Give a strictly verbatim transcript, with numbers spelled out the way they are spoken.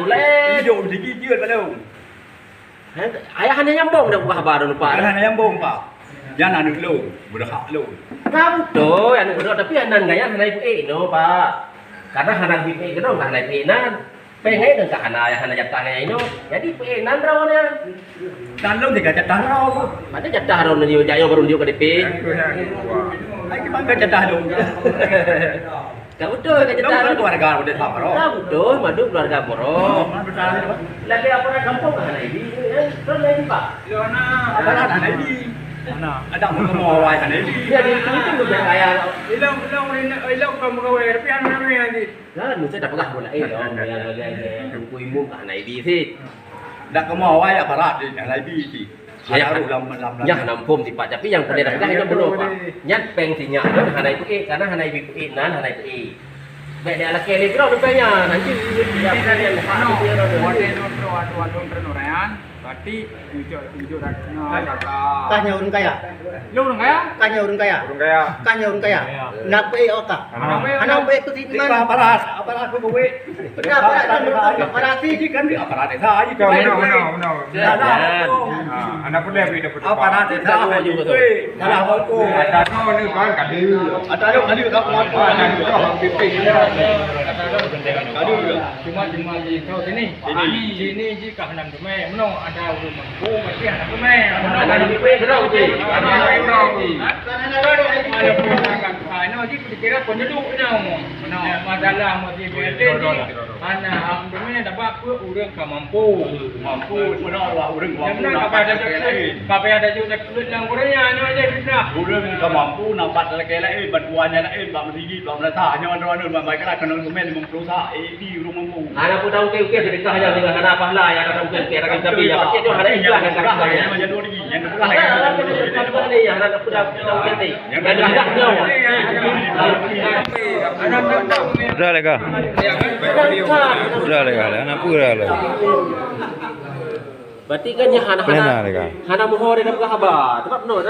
ureueng laén. Hidup di gigi balong. Hai, ayah hana nyambong dah buka haba dah lupa. Ayah hana nyambong, Pak. Jan aneuk lôn, beurhak lôn. Ka beutôi aneuk beurhak, tapi aneuk gaya hana ipeuék inoe, Pak. Karena hana ipeuék inoe, hana ipeuék nan. Pengen dan ka hana, ayah hana jatah gaya inoe. Jadi ipeuék nan droe nyan. Dan lôn tiga jatah droe. Mana jatah droe nyan, jaya baru diuk K D P. Lagi bangga jatah lôn. Ka beutôi, ka jeuet. Dong keluarga udah sama, bro. Ka beutôi, mandum keluarga, bro. Oh, mana betul, bro? Lagi aparat kampung hana ibi, eh? Kan hana ibi, Pak? Aparat hana ibi. Mana? Ada mau kemawai hana ibi. Ya, di itu, itu lebih kaya. Ilong, ilong, ilong, ilong bukan pegawai, tapi hana ibi lagi. Kan, saya dah pegang bola, eh, dong. Ya, ya, ya, ya. Tunggu imum hana ibi sih. Dak kemawai aparat hana ibi sih. Ayah, ayah, lam, lam, lam. Nyan hana muphom sipat, tapi nyang peureulèe peugah nyan bunoe, Pak. Nyan péng sinyak nyan hana ipeuék, karena hana ipeuék nan, hana ipeuék. Bèk dilakèe lé droe rupanya, nanti watèe nyoe, watèe nyoe, watèe nyoe, berarti tunjuk, tunjuk dah, nah, dah, dah. Kah nyoe ureueng kaya? Lôn ureueng kaya? Kah nyoe ureueng kaya? Ureueng kaya. Kah nyoe ureueng kaya? Kaya. Nak peuék awak kah? Hana. Hana peuék tu si iman. Aparat, aparat peuék. Betul, aparat kan, betul, aparat sih. Ini kan di aparat desa aja. Betul, betul, betul, betul. Dah, dah. Ah, anak pun dah beri dapat aparat desa aja. Salah hukum. Ada tu ni kan kali. Ada tu kali tak kuat. Ada tu orang piping. Kali. Cuma, cuma di kau sini. Sini. Sini je kah hana teumé. Meunoe ada ureueng mampu, berarti hana teumé. Meunoe hana teumé, berarti hana teumé. Ha? Ada peundangan. Ha, inoe jih dikira penduduk inoe. Meunoe. Eh, masalah masih B L T jih. Hana hak teumé, dapat peue ureueng ka mampu. Mampu, meunoe lah ureueng ka mampu. Nyang meunan ka payah tajok, ka payah tajok, tajok lam Korea nyoe aja fitnah. Ureueng ka mampu, nampak lakèe laén, bantuan nyang laén, bak meusigit, bak meunasah. Nyoe droeneuh, bak baiklah, keuneuk teumé limong ploh sa, eh, di ureueng mampu. Hana peue taukèe-ukèe, sedekah aja, hana pahala, ya, hana taukèe-ukèe, rakan kami, ya, pakai tu hana ikhlas, ya, hana ikhlas, ya. Hana peue taukèe-ukèe. Dah leka. Dah leka, hana peue dah leka. Berarti kan ya hana, hana, hana muhor dia dah peugah haba. Sebab no,